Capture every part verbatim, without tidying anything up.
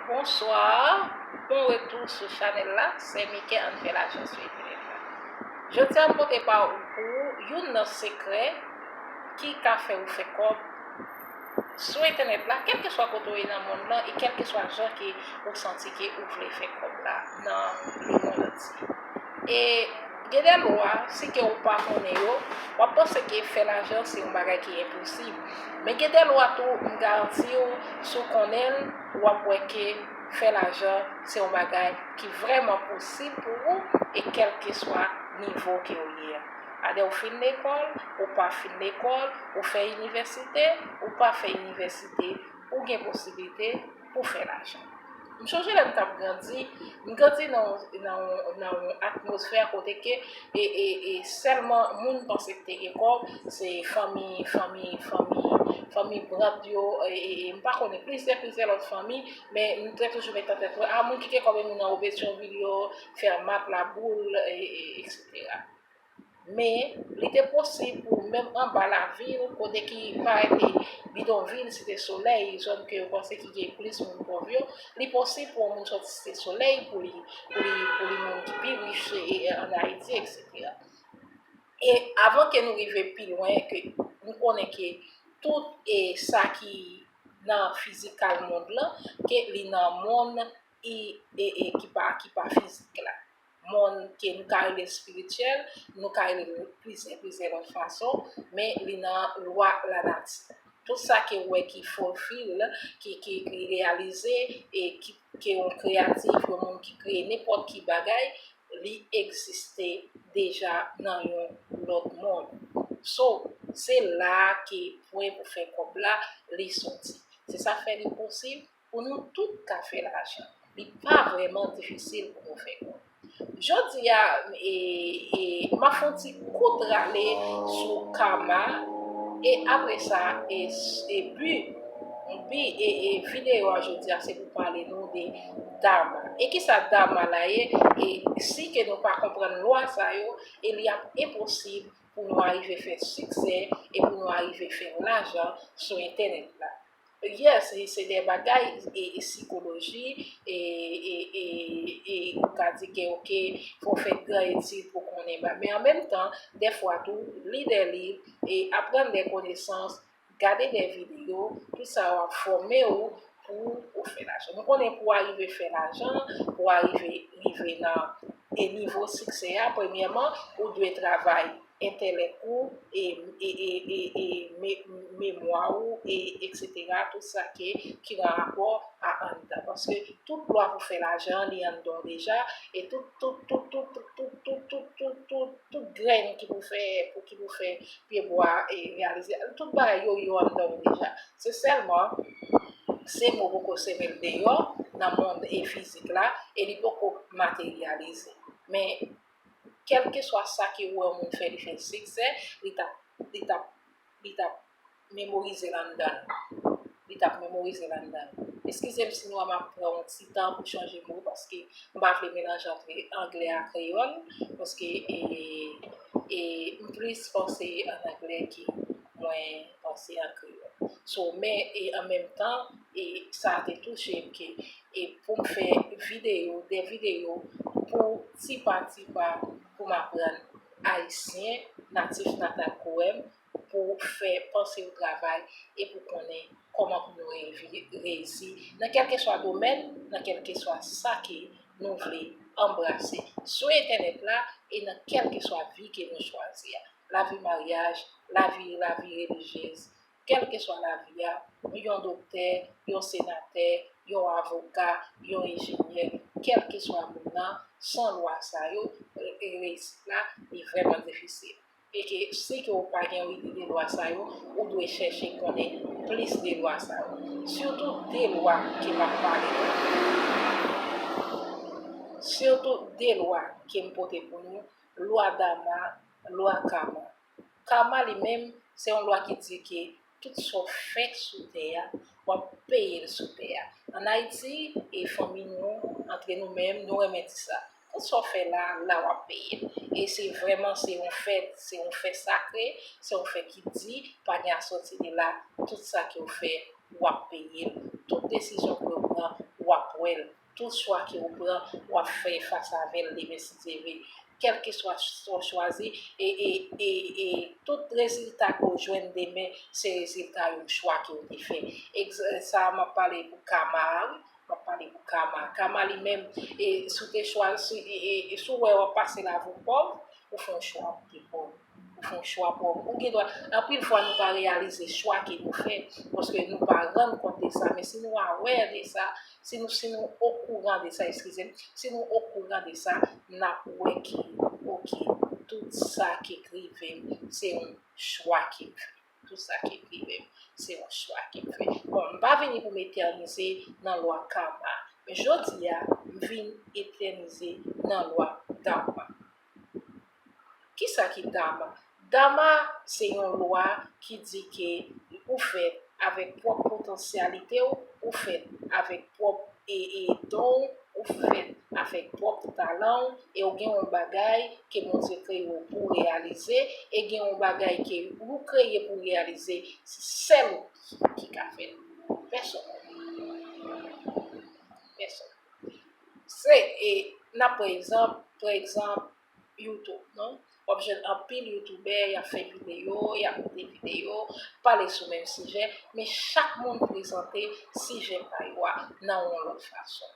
Bonswa, bon retou sou chanèl la, se Mike Ann Fè Lajan sou entènèt la. Jodi a m pote pa ou pou ou youn nan sekrè ki ka fè ou fè kòb sou entènèt la, kèlkeswa kote w ye nan mond lan e kèlkeswa jan ke ou santi ke ou vle fè kòb la nan lemonn antye. E gen de lwa, si ke ou pa konnen yo, w ap panse ke fè lajan se yon bagay ki enposib. Men gen de lwa tou, m garanti w, si w konnen l, w ap wè ke fè lajan se yon bagay ki vrèman posib pou ou e kèlkeswa nivo ke w ye a. Adè ou fin lekòl, ou pa fin lekòl, ou fè inivèsite, ou pa fè inivèsite, ou gen posiblite pou fè lajan. M sonje lè m t ap grandi, m grandi nan yon, nan yon, nan yon atmosfè kote ke e, e, e sèlman moun panse ki te gen kòb, se fanmi, fanmi, fanmi, fanmi Brant yo, e, e, e m pa konnen plizyè, plizyè lòt fanmi, men m te toujou met nan tèt mwen, a, moun ki gen kòb e moun anwo Petyonvil yo, Fèmat, Laboul, e, e, etsetera. Men, li te posib pou menm anba lavil, kote ki parèt bidonvil, Site Solèy, zòn ke yo panse ki gen plis moun pòv yo, li posib pou yon moun soti Site Solèy pou li, pou li, pou li moun ki pi rich e, e, ann Ayiti, etsetera. E avan ke nou rive pi lwen, ke nou konnen ke tout e sa ki nan fizikal mond lan, ke li nan mond e, e, e ki pa, ki pa fizik la. Mond ke nou ka rele espirityèl, nou ka rele l plizyè, plizyè lòt fason, men li nan lwa lanati. Tout sa ke w wè ki fulfill, ki, ki, ki reyalize, e ki, ke yon kreyatif, yon moun ki kreye nenpòt ki bagay, li egziste deja nan yon lòt mond. So, se la ke pwen pou fè kòb la, li soti. Se sa fè li posib pou nou tout ka fè lajan. Li pa vrèman difisil pou nou fè kòb. Jodi a, e, e, m ap fè yon ti kout rale sou Kama, e apre sa, e, s-, e bi, bi, e, e videyo a jodi a, se pou pale nou de Dharma. E kisa Dharma la ye? E si ke nou pa konprann lwa sa yo, e li ap enposib pou nou arive fè siksè e pou nou arive fè lajan sou entènèt la. Yes, e se de bagay e, e sikoloji, e, e, e, e ou ka di ke, oke, fò w fè gran etid pou konnen ba. Men an menm tan, dèfwa tou, li de liv, e aprann de konesans, gade de videyo, tout sa yo ap fòme w pou ou fè lajan. Nou konnen pou w arive fè lajan, pou w arive, rive nan e nivo siksè a, premyèman, ou dwe travay entèlèk ou, e, e, e, e, e me-, memwa ou, e, etsetera, tout sa ke, ki nan rapò a anndan. Paske tout lwa pou fè lajan, li anndan w deja, e tout, tout, tout grenn ki pou fè, pou, ki pou fè pyebwa, e, reyalize, tout bagay yo, yo anndan w deja. Se sèlman, se mo poko semen l deyò, nan mond e fizik la, e li poko materyalize. Men, kèlkeswa sa ke ou wè yon moun fè, li fè siksè, li t ap, li t ap, li t ap memorize l anndan l. Li t ap memorize l anndan l. Eskize m si nou wè m ap pran yon ti tan pou chanje mo, paske m pa vle melanje ant anglè ak kreyòl, paske, e, e, m plis panse ann anglè ke mwen panse an kreyòl. So, men, e, an menm tan, e, sa te touche m ke, e, pou m fè videyo, de videyo pou ti pa ti pa, pou m aprann ayisyen, natif natal Kowèm, pou fè panse yo travay e pou konnen kòman pou nou revi-, reyisi nan kèlkeswa domèn, nan kèlkeswa sa ke nou vle anbrase sou entènèt la e nan kèlkeswa vi ke nou chwazi a. Lavi maryaj, lavi, lavi relijyez, kèlkeswa lavi a, yon doktè, yon senatè, yon avoka, yon enjenyè, kèlkeswa moun nan, san lwa sa yo, e, e reyisit la, li vrèman difisil. E ke si ke w pa gen yon ide de lwa sa yo, ou dwe chèche konnen plis de lwa sa yo. Sitou de lwa ke m ap pale la. Sitou de lwa ke m pote pou nou, lwa dharma, lwa karma. Karma li menm, se yon lwa ki di ke tout sa w fè sou tè a, w ap peye l sou tè a. Ann Ayiti, e fanmi nou, antre nou menm, nou renmen di sa. Tout sa w fè la, la w ap peye l. E se vrèman, se yon fè, se yon fè sakre, se yon fè ki di, pa gen a sòti de la, tout sa ke w fè, w ap peye l. Tout desizyon ke w pran, w ap wè l. Tout chwa ke w pran, w ap fè fas avè l demen si Dye vle. Kèlkeswa chwa w chwazi, e, e, e, e tout rezilta ke w jwenn demen, se rezilta yon chwa ke w te fè. Egz-, sa a, m ap pale pou kama a, wi. M ap pale pou kama. Kama li menm, e, si w te chwazi, e, e, e si w wè w ap pase lavi w pòv, ou fè yon chwa pou w te pòv. Ou fè yon chwa pòv. Ou gen dwa, anpil fwa nou pa reyalize chwa ke nou fè, paske nou pa rann kont de sa. Men si nou aware de sa, si nou, si nou okouran de sa, eskize m, si nou okouran de sa, n ap wè ke, oke, tout sa ki rive m, se yon chwa ke m fè. Tout sa ki rive m, se yon chwa ke m fè. Bon, m pa vini pou m etènize nan lwa kama, men jodi a, m vin etènize nan lwa dama. Kisa ki dama? Dama se yon lwa ki di ke ou fèt avèk pwòp potansyalite w, ou fèt avèk pwòp e, e don w, ou fèt avèk pwòp talan w, e w gen yon bagay ke Bondye kreye w pou w reyalize, e gen yon bagay ke ou kreye pou w reyalize, se sèl ou ki ka fè l. Pèsonn. Pèsonn. Se, e, n ap pran egzanp, pran egzanp, YouTube, non? W ap jwenn anpil youtubè, y ap fè videyo, y ap mete videyo, pale sou menm sijè, men chak moun prezante sijè pa yo a nan yon lòt fason.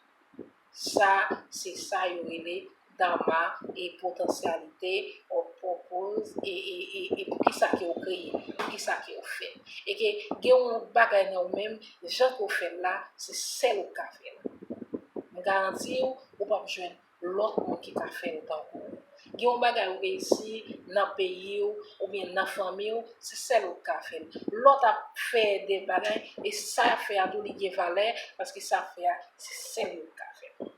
Sa, se sa yo rele dama e potansyalite, ou pwopoz, e, e, e, e poukisa ke w kreye, poukisa ke w fè. E ke gen yon bagay nan ou menm, jan ke w fè l la, se sèl ou k ka fè l. M garanti w, ou p ap jwenn lòt moun ki ka fè l tankou w. Gen yon bagay ou reyisi nan peyi w oubyen nan fanmi w, se sèl ou k ka fè l. Lòt ap fè de bagay, e sa y ap fè a tou li gen valè, paske sa y ap fè a, se sèl yo k ka fè l.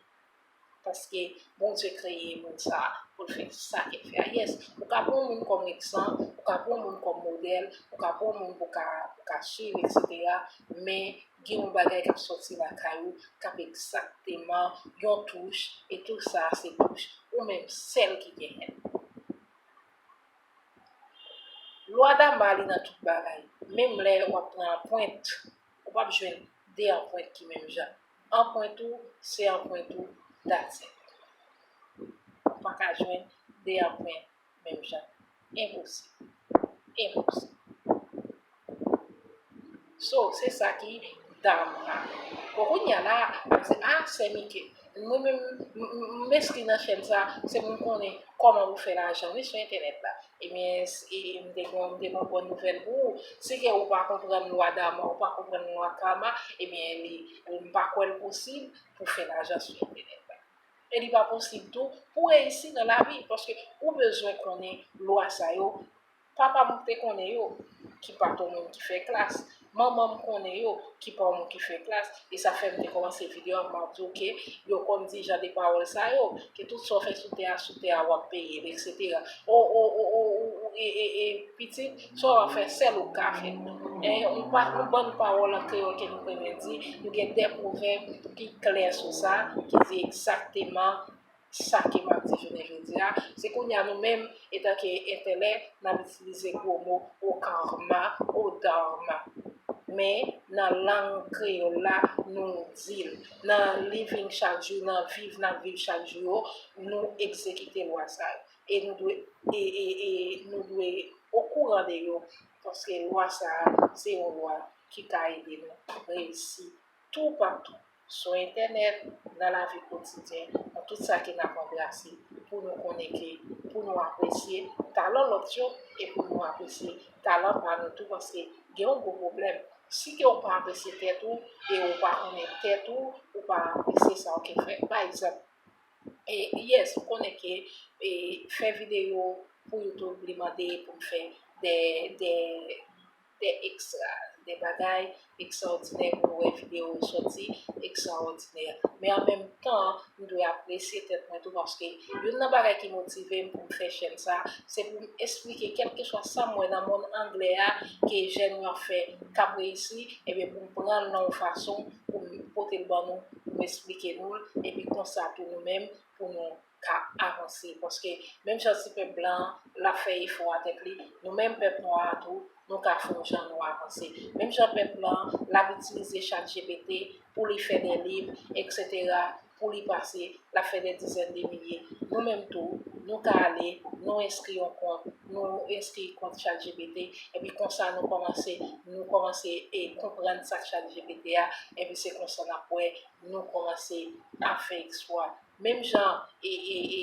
Paske Bondye kreye moun sa a pou l fè sa ke l fè a. Yes, ou ka pran yon moun kòm egzanp, ou ka pran yon moun kòm modèl, ou ka pran yon moun pou w ka, pou w ka swiv, etsetera. Men gen yon bagay k ap sòti lakay ou, k ap egzakteman yon touch, e touch sa a se touch ou menm sèl ki genyen l. Lwa dama li nan tout bagay. Menm lè w ap pran anprent, ou p ap jwenn de anprent ki menm jan. Anprent ou, se anprent ou, that's it. Ou pa ka jwenn de anprent menm jan. Enposib. Enposib. So, se sa ki dama. Bon, kounye a la, w ap di, a, Sè Mike, mwen menm, m, m, m enskri nan chèn sa, se pou m konnen kòman pou fè lajan, wi, sou entènèt la. Ebyen, s-, e, m te gen, m te gen yon bòn nouvèl pou ou. Si ke ou pa konprann lwa dama, ou pa konprann lwa kama, ebyen, li, m pa kwè l posib pou fè lajan sou entènèt la. E li pa posib tou pou w reyisi nan lavi, paske ou bezwen konnen lwa sa yo. Papa m te konnen yo, ki pa t yon moun ki fè klas. Manman m konnen yo, ki pa yon moun ki fè klas. E sa fè m te kòmanse videyo a, m ap di, oke, yo konn di jan de pawòl sa yo, ke tout sa w fè sou tè a, sou tè a w ap peye l, etsetera. O, o, o, o, o, o, e, e, e, pitit, sa w ap fè, sèl ou ka fè. E, yon pa, yon bann pawòl an kreyòl ke nou renmen di, nou gen de pwovèb ki klè sou sa, ki di egzakteman sa ke m ap di jounen jodi a. Se kounye a nou menm, etanke entèlèk, n ap itilize gwo mo, o karma, o dharma. Men, nan lang kreyòl la, nou di l. Nan living chak jou, nan viv n ap viv chak jou yo, nou egzekite lwa sa yo. E nou dwe, e, e, e nou dwe okouran de yo, paske lwa sa a, se yon lwa ki ka ede nou reyisi toupatou, sou entènèt, nan lavi kotidyen, nan tout sa ke n ap anbrase, pou nou konnen ke, pou nou apresye talan lòt yo, e pou nou apresye talan pa nou tou, paske gen yon gwo pwoblèm. Si ke w pa apresye tèt ou, e w pa konnen tèt ou, ou pa apresye sa w ke fè. Pa egzanp, e, yes, m konnen ke, e, fè videyo pou YouTube, li mande pou m fè de, de, de ekstra, de bagay ekstraòdinè, pou nou wè videyo yo sòti ekstraòdinè. Men an menm tan, m dwe apresye tèt mwen tou, paske youn nan bagay ki motive m pou m fè chèn sa, se pou m esplike kèlkeswa sa m wè nan mond anglè a, ke jèn yo ap fè, k ap reyisi, ebyen pou m pran l nan yon fason, pou m pote l ban nou, pou m esplike nou l, epi konsa tou nou menm, pou nou ka avanse. Paske menm jan ti pèp blan an, l ap fè efò a tèt li, nou menm pèp nwa a tou, nou ka fè yon jan nou avanse. Menm jan pèp lan, l ap itilize ChatGPT pou li fè de liv, et cetera, pou li pase, l ap fè de dizèn de milye. Nou menm tou, nou ka ale, nou enskri yon kont, nou enskri kont ChatGPT, epi konsa nou kòmanse, nou kòmanse e konprann sa k ChatGPT a, epi se konsa n ap wè nou kòmanse ap fè eksplwa. Menm jan e, e, e,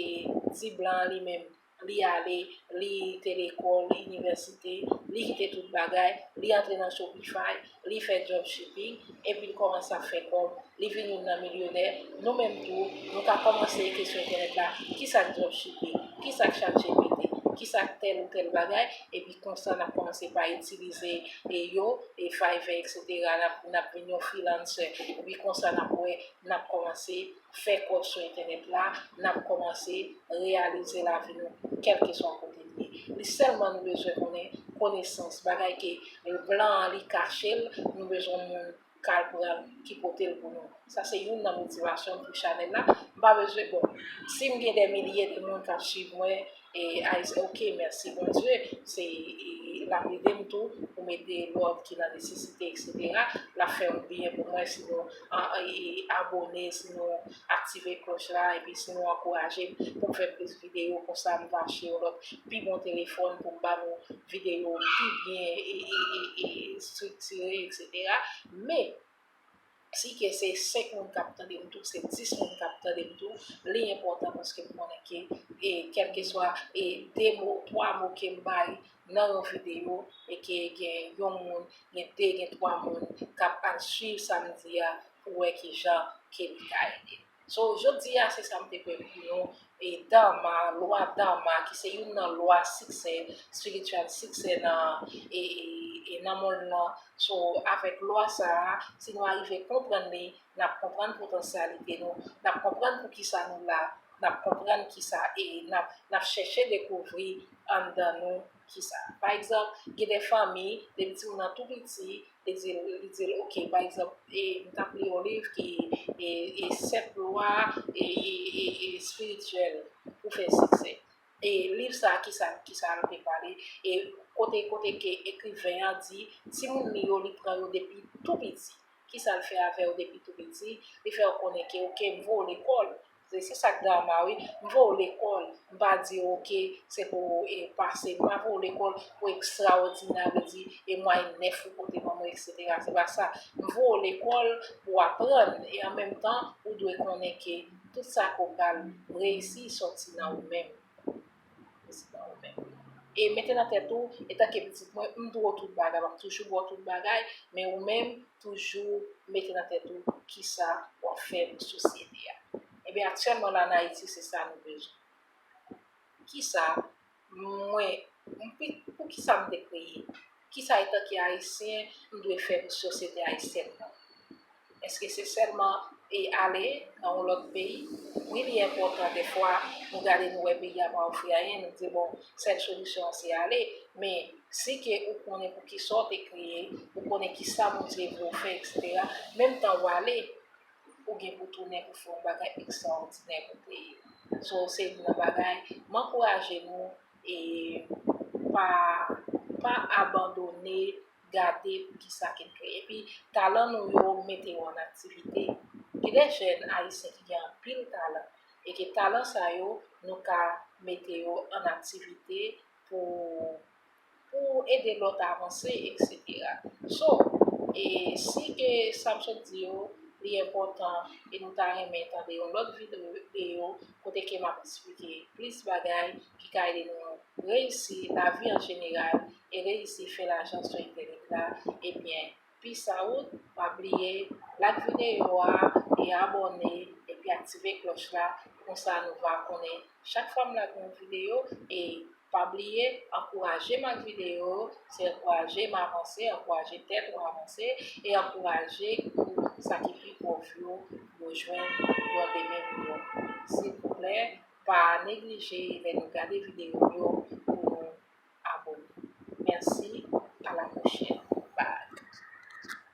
ti blan an li menm, li ale, li te lekòl, inivèsite, li kite tout bagay, li antre nan Shopify, li fè dropshipping, epi l kòmanse ap fè kòb, li vin youn nan milyonè. Nou menm tou, nou ka kòmanse eke sou entènèt la, kisa k dropshipping, kisa k ChatGPT, kisa k tèl ou tèl bagay, epi konsa n ap kòmanse pa itilize e yo, e Fiverr, et cetera. N ap, n ap vin yon freelancer, epi konsa n ap wè, n ap kòmanse fè kòb sou entènèt la, n ap kòmanse reyalize lavi nou, kèlkeswa kote n ye. Li sèlman nou bezwen konnen konesans, bagay ke blan an li kache l, nou bezwen moun k al pran l, ki pote l pou nou. Sa se youn nan motivasyon m pou chanèl la. M pa bezwen, bon, si m gen de milye de moun k ap swiv mwen, e Ayisyen, ok, mèsi Bondye, se, e, l ap ede m tou pou m ede lòt ki nan nesesite, et cetera. L ap fè yon byen pou mwen, si nou a, e, abòne, si nou aktive klòch la, epi si nou ankouraje m pou m fè plis videyo, konsa m va achte yon lòt pi bon telefòn pou m ba nou videyo pi byen e, e, e, e estriktire, et cetera. Men, si ke se senk moun k ap tande m tou, se dis moun k ap tande m tou, li enpòtan paske m konnen ke, e, kèlkeswa, e, de mo, twa mo ke m bay nan yon videyo, e ke gen yon moun, gen de, gen twa moun k ap al swiv sa m di a pou wè kijan ke li ka ede. So, jodi a, se sa m te pran pou nou, e, Dharma, lwa Dharma, ki se youn nan lwa siksè, spiritual siksè nan, e, e, e nan mond lan. So, avèk lwa sa a, si nou arive konprann li, n ap konprann potansyalite nou, n ap konprann poukisa nou la, n ap konprann kisa, e n ap, n ap chèche dekouvri anndan nou kisa. Pa egzanp, gen de fanmi, depi timoun nan tou piti, li di, li di, ok, pa egzanp, e, m t ap li yon liv ki, e, e, sèt lwa, e, e, e, e, espirityèl pou fè siksè. E liv sa a, kisa, kisa l te pale? E kote, kote ke ekriven an di, timoun li yo, li pran yo depi tou piti. Kisa l fè avè yo depi tou piti? Li fè yo konnen ke, ok, m voye w lekòl. Se, se sa k Dharma, wi. M voye w lekòl. M pa di w, ok, se pou w, e, pase. M pa voye w lekòl pou ekstraòdinè, vle di, e mwayèn nèf ou pote ban mwen, et cetera. Se pa sa. M voye w lekòl pou w aprann. E an menm tan, ou dwe konnen ke tout sa ke w pral reyisi sòti nan ou menm. Reyisi nan ou menm. E mete nan tèt ou, etanke pitit mwen, m dwe w tout bagay, m ap toujou ba w tout bagay, men ou menm, toujou mete nan tèt ou kisa w ap fè pou sosyete a. Ebyen, aktyèlman la, an Ayiti, se sa nou bezwen. Kisa mwen, m pi-, poukisa m te kreye? Kisa, etanke Ayisyen, m dwe fè pou sosyete ayisyèn nan? Èske se sèlman, e, ale nan yon lòt peyi? Wi, li enpòtan. Dèfwa, nou gade, nou wè peyi a pa ofri anyen, nou di, bon, sèl solisyon an se ale. Men, si ke ou konnen poukisa w te kreye, ou konnen kisa Bondye vle w fè, et cetera, menm tan w ale, ou gen pou tounen pou fè yon bagay ekstraòdinè pou peyi w. So, se youn nan bagay, m ankouraje nou, e pa, pa abandone gade poukisa ke n kreye. Epi, talan nou yo, mete yo an aktivite. Gen de jèn ayisyen ki gen anpil talan, e ke talan sa yo, nou ka mete yo an aktivite pou, pou ede lòt avanse, et cetera. So, e si ke sa m sot di yo, li enpòtan, e nou ta renmen tande yon lòt videyo kote ke m ap eksplike plis bagay ki ka ede nou reyisi lavi an jeneral e reyisi fè lajan sou entènèt la, ebyen, peace out, pa bliye like videyo a e abòne, epi aktive klòch la, konsa nou va konnen chak fwa m lage yon videyo, e pa bliye, ankouraje m ak videyo, se ankouraje m avanse, ankouraje tèt ou avanse, e ankouraje pou sa ki pi pòv yo, yo jwenn yon demen miyò. Silvouplè, pa neglije lè nou gade videyo yo pou nou abòne. Mèsi, a la pwochèn.